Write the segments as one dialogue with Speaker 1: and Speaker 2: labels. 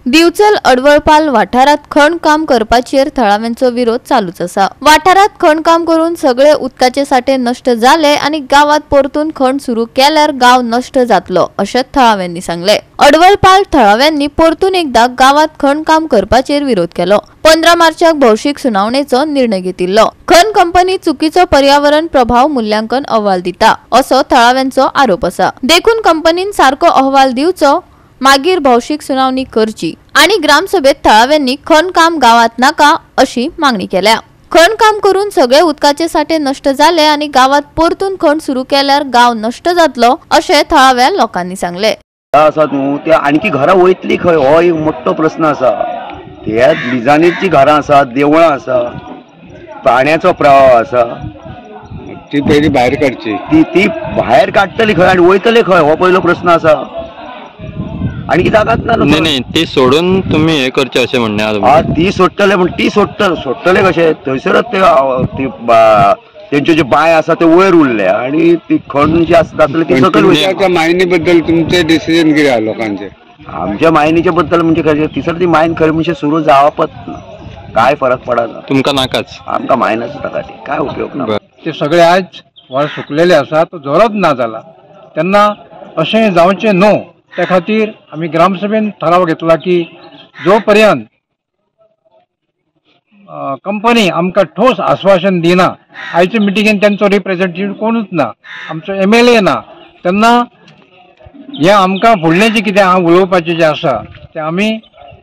Speaker 1: दिवचल अडवळपाल वाठारात खणकाम करपाचेर थळाव्यांचो विरोध चालूच आसा. वाठारात खणकाम करून सगळे उदकाचे साठे नष्ट जाले आनी गावात परतून खण सुरू केल्यार गाव नष्ट जातलो अशें थळाव्यांनी सांगले. अडवळपाल थळाव्यांनी परतून एकदा गावात खणकाम करपाचेर विरोध केलो. 15 मार्चाक भौशीक सुनावणेचो निर्णय घेतिल्लो. खण कंपनी चुकीचो पर्यावरण प्रभाव मूल्यांकन अहवाल दिता असो थळाव्यांचो आरोप आसा. देखून कंपनीन सारको अहवाल दिवचो, मागीर भौशीक सुनावणी करची आणि ग्रामसभेत थळाव्यांनी खणकाम गावात नाका अशी मागणी केल्या. खणकाम करून सगळे उदकाचे साठे नष्ट जाले आणि गावात परतून खण सुरू केल्यार गाव नष्ट जातलो अशें थळाव्या लोकांनी सांगले.
Speaker 2: आसा न्हू ते आणखी घरां वयतली खंय हो एक मोठो प्रस्न आसा. त्या लिजानीची घरां आसा, देवळां आसा, पाण्याचो प्रवाह आसा,
Speaker 3: ती पयली भायर काडची.
Speaker 2: ती भायर काडटली खंय आनी वयतले खंय हो पयलो प्रस्न आसा. आणखी जागाच ना.
Speaker 4: नाही ती सोडून तुम्ही हे करचे अशें म्हणणें आसा.
Speaker 2: ती सोडटले पण ती सोडटले कशे? थंयसरच ते तेंच्यो ज्यो बांय आसा ते वयर उरले आनी ती खण जी आसा जातली ती सकयल वयता.
Speaker 3: मायनी बद्दल तुमचें डिसिजन कितें आसा लोकांचें?
Speaker 2: आमच्या मायनीच्या बद्दल म्हणजे कशें थंयसर ती मायन खरें म्हणजे सुरू जावपच ना, काय फरक पडना.
Speaker 4: तुमकां नाकाच,
Speaker 2: आमकां मायनच नाका, ती काय उपयोग ना.
Speaker 5: ते सगळे आज व्हाळ सुकलेले आसा, तो जोरच ना जाला. तेन्ना अशें जावचें न्हू त्या खातीर आमी ग्रामसभेन ठराव घेतला की जो पर्यंत कंपनी आमकां ठोस आश्वासन दिना, आयचे मिटिंगेन तेंचो रिप्रेझेंटेटिव्ह कोणूच ना, आमचो MLA ना, तेन्ना हें आमकां फुडलें जें कितें आहा उलोवपाचें जें आसा तें आमी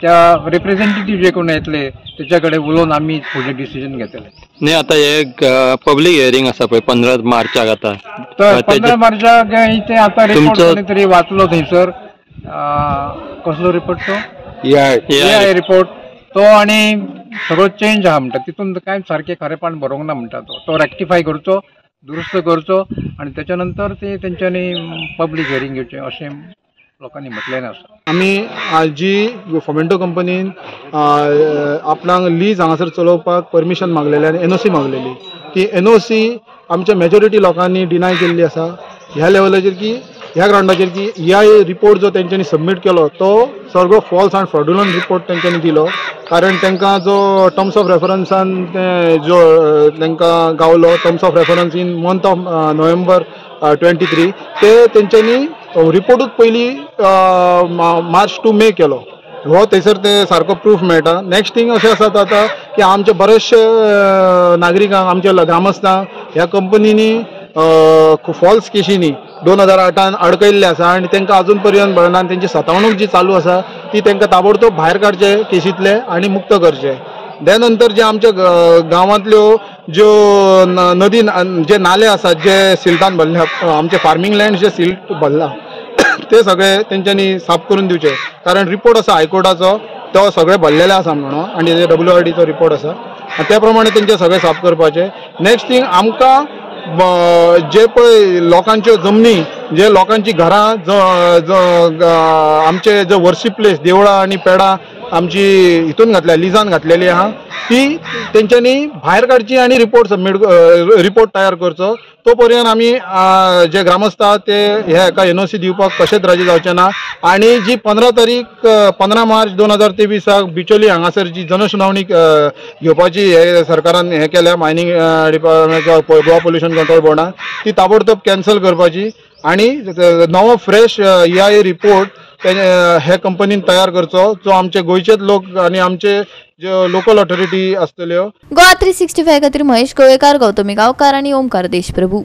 Speaker 5: त्या रिप्रेझेंटेटिव्ह जे कोण येतले तेच्या कडेन उलोवन आमी फुडलें डिसिजन घेतले.
Speaker 4: न्ही आतां हे पब्लीक हियरींग आसा पळय 15 मार्चाक आतां,
Speaker 5: तर 15 मार्चाक ते आतां रिपोर्ट कोणी तरी वाचलो थंयसर, कसलो रिपोर्ट तो AI report तो आनी सगळो चेंज आहा म्हणटा, तितून कांय सारकें खरेपण बरोवंक ना म्हणटा. तो रेक्टिफाय करचो, दुरुस्त करचो आनी तेच्या नंतर ते तेंच्यांनी पब्लीक हियरींग घेवचें अशें लोकांनी म्हटलें आसा.
Speaker 6: आमी जी फोमेंटो कंपनीन आपणाक लीज हांगासर चलोवपाक परमिशन मागलेलें आनी NOC मागलेली, ती NOC आमच्या मेजॉरिटी लोकांनी डिनाय केल्ली आसा. ह्या लेवलाचेर की ह्या ग्रावंडाचेर की ह्या रिपोर्ट जो तेंच्यांनी सबमीट केलो तो सगळो फॉल्स आनी फ्रॉड्युलंट रिपोर्ट तेंच्यांनी दिलो. कारण तांकां जो टर्म्स ऑफ रेफरन्सान जो तांकां गावलो terms of reference in month of November 23, ते तेंच्यांनी रिपोर्टूच पयलीं मार्च टू मे केलो. हो थंयसर ते सारको प्रूफ मेळटा. नेक्स्ट थींग अशें आसा आतां की आमचे बरेचशे नागरिकांक, आमच्या ग्रामस्थांक ह्या कंपनींनी फॉल्स केशींनी 2008 अडकयल्ले आसा आनी तांकां अजून पर्यंत मेळना. आनी तेंची सतावणूक जी चालू आसा ती तांकां ताबडतोब भायर काडचे केशींतले आनी मुक्त करचे. त्या नंतर जे आमच्या गांवांतल्यो ज्यो नदी जे नाले आसात जे सिल्टान भरले, आमचे फार्मींग लँड जे सिल्ट भरला ते सगळे तेंच्यांनी साफ करून दिवचे. कारण रिपोर्ट आसा हायकोर्टाचो, तो सगळे भरलेले आसा म्हणून, आनी WRDचो रिपोर्ट आसा आनी त्या प्रमाणे तेंचे सगळे साफ करपाचे. नेक्स्ट थींग आमकां जे पळय लोकांच्यो जमनी, जे लोकांची घरां, आमचे जे वर्शीप प्लेस देवळां आनी पेडां आमची हितून घातल्या, लिजान घातलेली आहा, ती तेंच्यांनी भायर काडची आनी रिपोर्ट सबमीट रिपोर्ट तयार करचो. तो पर्यंत आमी जे ग्रामस्थ आहा ते हे हेका NOC दिवपाक कशेंच राजी जावचे ना. आनी जी 15 तारीख 15 मार्च 2023 बिचोली हांगासर जी जनसुनावणी घेवपाची हे सरकारान हें केल्या mining department Goa pollution control बोर्डान, ती ताबडतोब कॅन्सल करपाची आनी नवो फ्रेश EIA report हे कंपनीन तयार करचो, जो आमचे गोंयचेच लोक आनी आमचे ज्यो लोकल ऑथॉरिटी आसतल्यो.
Speaker 1: गोवा 365 खातीर महेश गोवेकार, गौतमी गांवकार आनी ओमकार देशप्रभू.